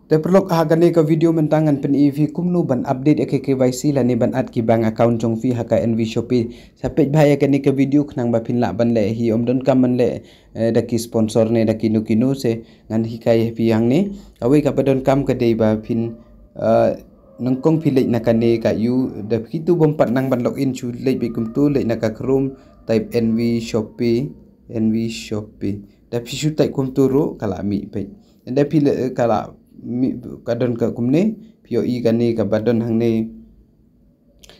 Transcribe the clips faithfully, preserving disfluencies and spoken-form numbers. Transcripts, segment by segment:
Te paralok, ha kane ka video mynta ngan pyni phi kumno ban update ïa ka K Y C lane ban add ki bank account jong phi ha ka N V Shopee. Sa peit bha ïa kane ka video khnang ba phin lah ban leh hi, ym donkam ban leh eh, da ki sponsor ne da kino kino, se ngan hikai phi hangne. Kawei kaba donkam ka dei ba phin eh, nyngkong phi leit na kane ka ïu, da kitu bym pat nang ban login, shu leit beit kumtu, leit na ka Chrome, type N V Shopee, N V Shopee. Da phi shu type kumtu ruh ka la mih beit. Da phi leit, eh, ka la mih, ka don ka kumne, phi ïohi kane kaba don hangne.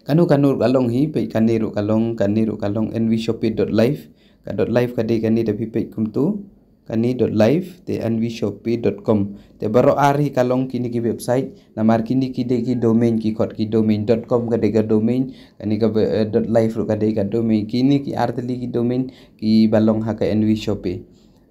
Kano kano ruh ka long hi, peit kane ruh ka long, kane ruh ka long, N V Shopee dot live. Ka dot live ka dei kane, da phi peit kumtu, kane dot live, te N V Shopee dot com. Te baroh ar hi ka long kine ki website, namar kine ki dei ki domain, ki khot ki domain. Dot com ka dei ka domain, kane ka ba-, eh, dot live ruh ka dei ka domain. Kine ki ar tylli ki domain kiba long ha ka N V Shopee.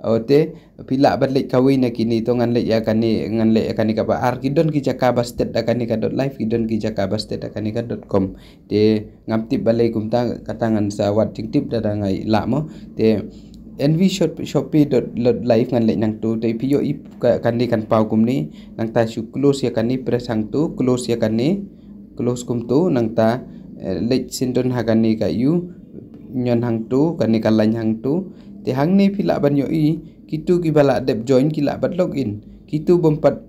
Ote phi lah ban leit kawei na kine, to ngan leit ïa kane, ngan leit ïa kane kaba ar. Ki don ki jaka ba stet da kane ka dot live, ki don ki jaka ba stet da kane ka dot com. Te ngam tip balei kumta, kata ngan sa wad jingtip da da ngai lah mo. Te N V Shop-, Shopee dot, dot live ngan leit nangtu. Te phi ïohi ka, kane kan paw kumne, nangta shu close ïa kane, press hangtu, close ïa kane, close kumtu, nangta eh, leit shen don ha kane ka ïu, ñion hangtu, kane ka line hangtu. Te hangne phi lah ban ïohi, kitu kiba la dep join ki lah ban login. Kitu bym pat,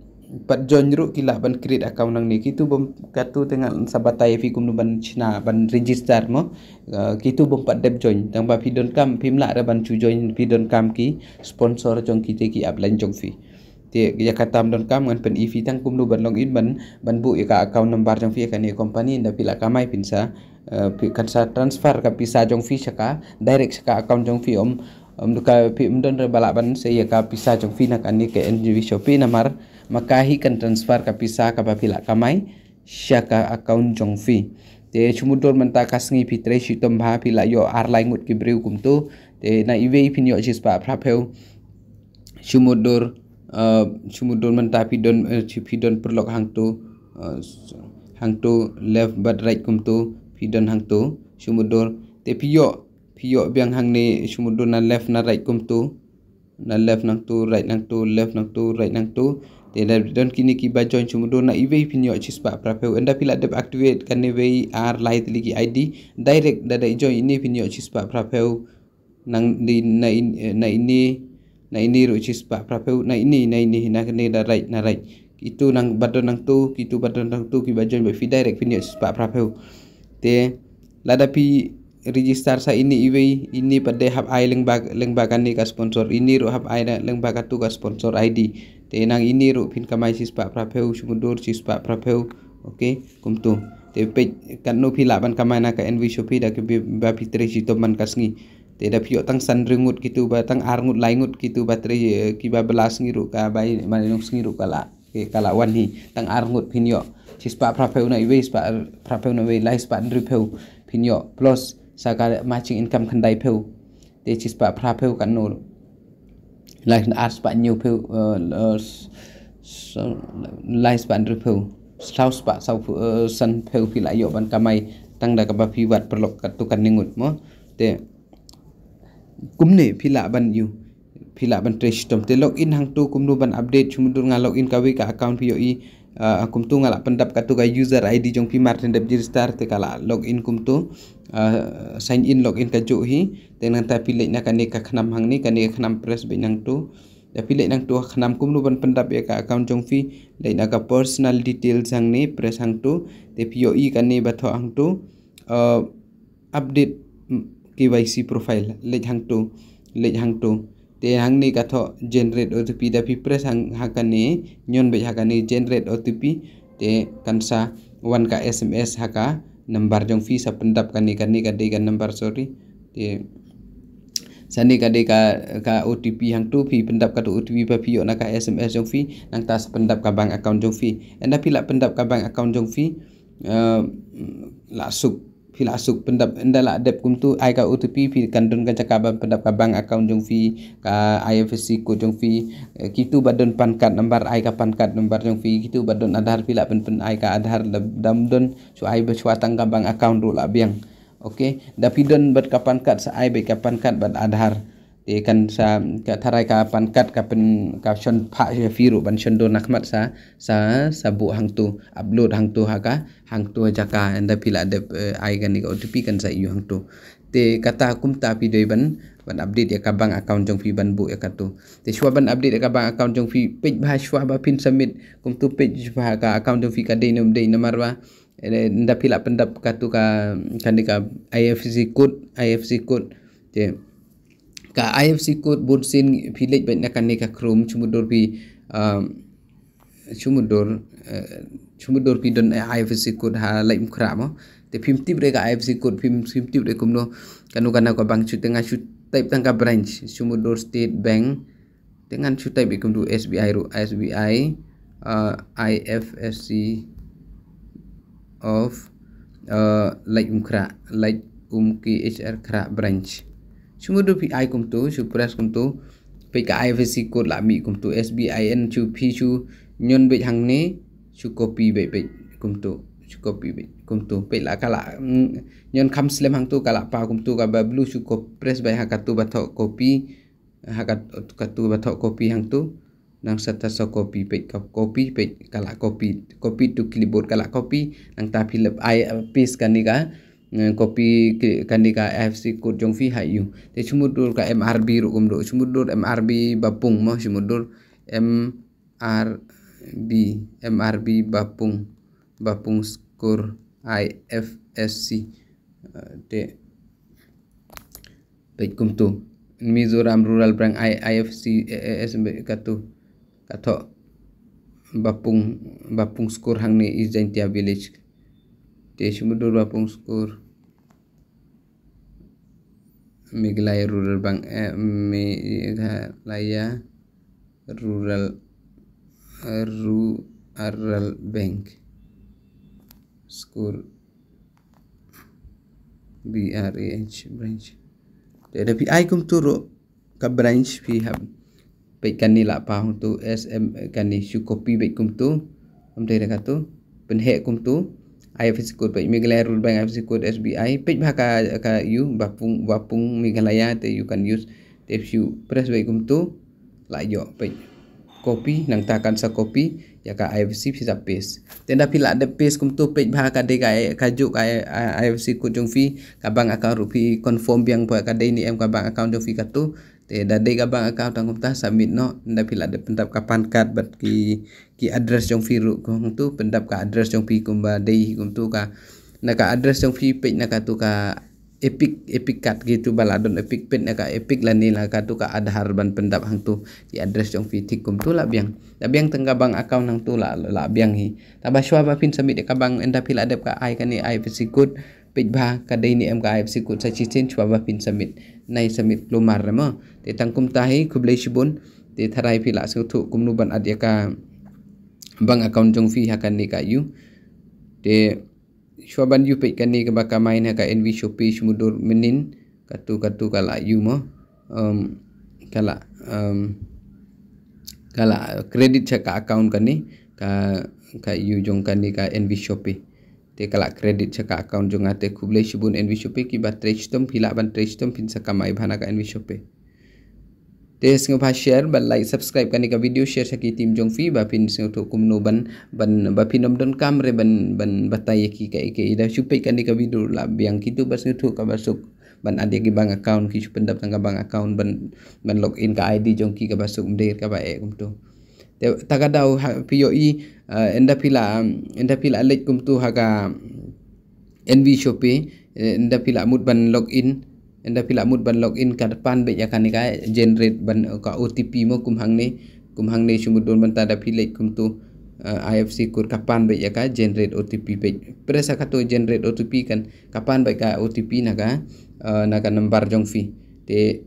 pat join ruh ki lah ban create account hangne. Kitu bym, katu te ngan sa batai phi kumno ban shna, ban register mo. Eh, kitu bym pat dep join, tang ba phi donkam, phim lah re ban shu join, phi donkam ki sponsor jong kite ki upline jong phi. Te ïa kata ym donkam, ngan pyni phi tang kumno ban login, ban, ban buh ïa ka account number jong phi ïa kane company, ynda phi la kamai phin sa, eh, phi kan sa transfer ka pisa jong phi sha ka, direct sha ka account jong phi. Ym, ym da ka phi ym don re ba lah ban sei ïa ka pisa jong phi na kane ka N V Shopee, namar ma ka hi kan transfer ka pisa kaba phi la kamai sha ka account jong phi. Te shu mutdur mynta ka sngi phi trei shitom bha, phi la ïoh ar lai ngut ki briew kumtu. Te na iwei phin ïoh shispah phraphew. Shu mutdur, eh, shu mutdur mynta phi don, eh, phi don paralok hangtu, eh, hangtu left bad right kumtu, phi don hangtu, shu mutdur. Te phi ïoh, phi ïoh biang hangne, shu mutdur na left na right kumtu. Na left nangtu, right nangtu, left nangtu, right nangtu. Te da don kine kiba join, shu mutdur na iwei phin ïoh shispah phraphew. Ynda phi la dep activate kane wei ar lai tylli ki I D, direct da dei join ine phin ïoh shispah phraphew. Nang di na in, eh, na ine, na ine ruh shispah phraphew, na ine, na ine, na kane da right, na right. Kitu nang ba don nangtu, kitu ba don nangtu, kiba join bad phi direct phin ïoh shispah phraphew. Te lada phi register sa ine iwei, ine pat dei hap ai lyngba, lyngba kane ka sponsor, ine ruh hap ai na lyngba katu ka sponsor I D. Te nang ine ruh phin kamai shispah phraphew, shu mutdur shispah phraphew. Okay, kumtu. Te peit katno phi lah ban kamai na ka N V Shopee da kiba phi trei shitom man ka sngi. Te da phi ïoh tang san hynriew ngut, kitu ba tang ar ngut lai ngut, kitu ba trei, eh, kiba bylla sngi ruh ka bai, mane nong sngi ruh ka la, eh, ka la wan hi. Tang ar ngut phin ïoh. Shispah phraphew na iwei, shispah phraphew na iwei, lai spah hynriewphew phin ïoh. Plus sa ka matching income khyndaiphew. Te shispah phraphew katno ruh. Lai ar spah hynñiewphew, eh, eh, s-, s-, lai spah hynriewphew. Saw spah saw, eh, sanphew phi lah ïoh ban kamai tang da kaba phi wad paralok katu kane ngut mo. Te kumne phi lah ban ïoh, phi lah ban trei shitom. Te login hangtu kumno ban update, shu mutdur nga login kawei ka account phi ïohi, ah, kumtu nga lah pyndap katu ka user I D jong phi mar teng dep register, te ka lah login kumtu, ah, sign in login kajuh hi. Te nangta phi leit na kane ka khnam hangne, kane ka khnam press beit nangtu. Da phi leit nangtu ha khnam kumno ban pyndap ïa ka account jong phi, leit na ka personal details hangne, press hangtu. Te phi ïohi kane ba thoh hangtu, ah, update, mm, K Y C profile, leit hangtu, leit hangtu. Te hangne ka thoh generate O T P, da phi press hang, ha kane, ñion beit ha kane generate O T P, te kan sa wan ka S M S ha ka number jong phi, sa pyndap kane, kane ka dei ka number, sorry. Te sane ka dei ka, ka O T P hangtu, phi pyndap katu O T P ba phi ïoh na ka S M S jong phi, nangta sa pyndap ka bank account jong phi. Ynda phi lah pyndap ka bank account jong phi, eh, lah suk, phi lah suk pyndap, ynda lah dep kumtu ai ka O T P, phi kan don ka jaka ban pyndap ka bank account jong phi, ka I F S C code jong phi, eh, kitu ba don PAN card number, ai ka PAN card number jong phi, kitu ba don Aadhaar, phi lah pyn, pyn ai ka Aadhaar, da, da ym don, shu ai ba shuwa tang ka bank account ruh lah biang. Okay, da phi don bad ka PAN card, sa ai beit ka PAN card bad Aadhaar. Te kan sa, ka tharai ka pan kat ka pyn, ka shon pha sha phi ruh ban shon dur na khmat sa, sa, sa buh hangtu, upload hangtu ha ka, hangtu ha jaka, ynda phi la dep, eh, ai kane ka O T P kan sa ïoh hangtu. Te kata kumta phi dei ban, ban update ïa ka bank account jong phi ban buh ïa katu. Te shuwa ban update ïa ka bank account jong phi, peit bha shuwa ba phin submit, kumtu peit bha ka account jong phi ka dei ne ym dei namar ba, eh, ynda phi la pyndap katu ka, kane ka I F S C code, I F S C code. Te ka I F S C code bun sien phi leit beit na kane ka Chrome, shu mutdur phi, um, shu mutdur, eh, shu mutdur phi don I F S C code ha Laitumkhrah mo. Te phim tip re ka I F S C code, phim, phim tip re kumno, kano kano ka bank, shu te nga shu type tang ka branch, shu mutdur State Bank, te ngan shu type re kumno S B I ruh, S B I, uh, I F S C of, uh, Laitumkhrah, Laitumkhrah branch. Shu mutdur phi ai kumtu, shu press kumtu, peit ka I F S C code la mih kumtu, S B I N shu phi shu ñion beit hangne, shu copy beit beit kumtu, shu copy beit kumtu, peit la ka la, mm, ñion kham slem hangtu ka la paw kumtu, kaba blue shu ko press beit ha katu ba thoh copy, ha kat-, katu ba thoh copy hangtu. Nang sa ta sa copy peit ka copy peit ka la copy, copy to clipboard ka la copy, nangta phi lep ai, uh, paste kane ka, uh, copy ki-, kane ka I F S C code jong phi ha ïu. Te shu mutdur ka M R B ruh kumtu, shu mutdur M R B Bapung mo, shu mutdur M R B, M R B Bapung, Bapung Skur I F S C. Uh, te peit kumtu. Mizoram Rural Bank I, I F S C, eh, eh, eh, katu. Ka thoh Bapung, Bapung Skur hangne East Jaintia Village. Te shu mutdur Bapung Skur. Meghalaya Rural Bank, eh, Meghalaya Rural, Rural Bank. Skur B R A H branch. Te da phi ai kumtu ruh ka branch phi hap. Peit kane la paw hangtu S M, kane shu copy beit kumtu. Am te da katu. Pynheh kumtu. I F S C code peit Meghalaya Rural Bank I F S C code S B I. Peit bha ka, ka ïu Bapung, Bapung Meghalaya te you can use. Te shu press beit kumtu. La ïoh peit. Copy, nangta kan sa copy ïa ka I F S C phi sa paste. Te ynda phi la dep paste kumtu peit bha ka dei ka, ka juk ka I F S C code jong phi, ka bank account ruh phi confirm biang ba ka dei ne em ka bank account jong phi katu. Te da dei ka bank account tang kumta submit noh, ynda phi la dep pyndap ka PAN card bad ki, ki address jong phi ruh kumtu, pyndap ka address jong phi kumba dei kumtu ka, na ka address jong phi peit na katu ka EPIC, EPIC card kitu ba la don EPIC, peit na ka EPIC lane la katu ka Aadhaar ban pyndap hangtu ki address jong phi thik kumtu la biang. La biang tang ka bank account hangtu la, la biang hi. Taba shuwa ba phin submit ïa ka bank ynda phi la dep ka ai kane I F S C code, peit bha ka dei ne em ka I F S C code sa shisien shuwa ba phin submit. Nai submit klumar re mo. Te tang kumta hi khublei shibun. Te tharai phi la sngewthuh kumno ban add ïa ka bank account jong phi ha kane ka ïu. Te shuwa ban ïu peit kane kaba ka main ha ka NVShopee shu mutdur mynnin katu katu ka la ïu mo. Um, ka la, um, ka la credit sha ka account kane ka, ka ïu jong kane ka NVShopee. Te ka la credit sha ka account jong nga te khublei shibun NVShopee kiba trei shitom phi lah ban trei shitom phin sa kamai bha na ka NVShopee. Te sngewbha share, ba like, subscribe kane ka video, share sha ki team jong phi, ba phin sngewthuh kumno ban, ban, ba phin ym donkam re ban, ban batai ïa ki kaei kaei. Da shu peit kane ka video la biang kitu ba sngewthuh kaba suk ban add ïa ki bank account, ki shu pyndap tang ka bank account ban, ban log in ka ID jong ki kaba suk, ym dei kaba eh kumtu. Te ta ka daw ha phi ïohi, eh, ynda phi la, ynda phi la leit kumtu ha ka NVShopee, eh, ynda phi la mut ban log in, ynda phi la mut ban log in ka pan beit ïa kane ka generate ban ka OTP mo kum hangne, kum hangne shu mutdur mynta da phi leit kumtu, eh, IFSC code ka pan beit ïa ka generate OTP beit. Press ha katu generate OTP kan ka pan beit ka OTP na ka, eh, na ka number jong phi. Te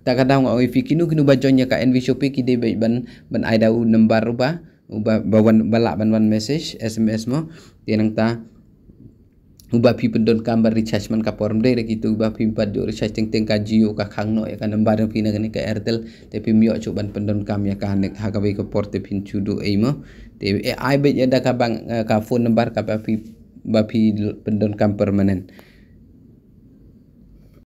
ta ka daw nga ong ïa phi kino kino ba join ïa ka NVShopee ki dei beit ban, ban ai da u number uba, uba, ba wan, ba lah ban wan message, SMS mo. Te nangta uba phi pyndonkam ban recharge man ka por, ym dei re kitu, uba phi pat ju recharge teng teng ka Jio ka khang noh ïa ka number jong phi na kane ka Airtel, te phim ïoh shuh ban pyndonkam ïa ka ha kawei ka por te phin shu duh ei mo. Te ai beit ïa da ka bank, eh, ka phone number kaba phi, ba phi pyndonkam permanent.